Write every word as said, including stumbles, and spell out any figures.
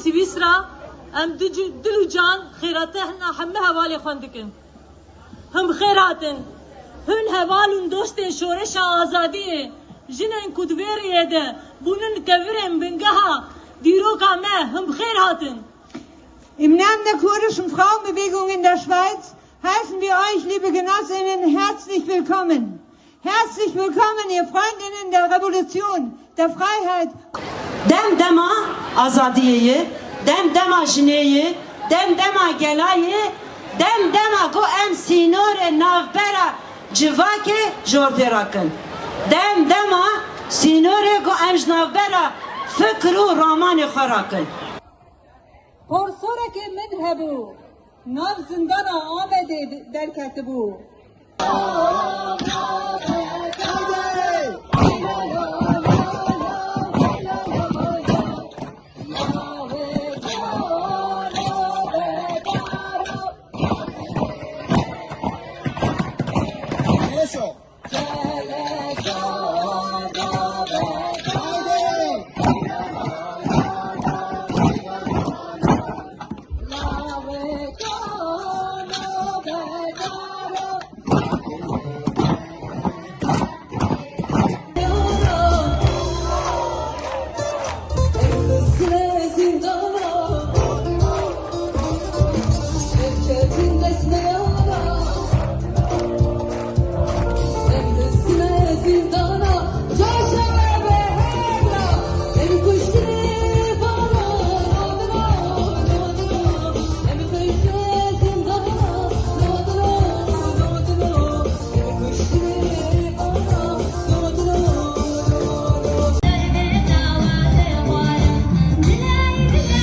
Swîsra, em di cu-, dil û can xêrate hina hemî hevalê xwe dikin. Him xêr hatin. Hûn heval û dostên şoreşa azadiyê, jinên ku di vê rêyê de bûnin kevirên bingeha dîroka me, him xêr hatin. Im Namen der kurdischen Frauenbewegung in der Schweiz heißen wir euch, liebe Genossinnen, herzlich willkommen. Herzlich willkommen, ihr Freundinnen der Revolution, der Freiheit. Dem dema azadiyê ye, dem dema jinê ye, dem dema gela ye, dem dema ku em sînorê navbera civakê ji ortê rakin. Dem dema sînorê ku em ji navbera fikir û ramanê xwe rakin. Porsorekê min hebû, nav zindana Amedê derketibû.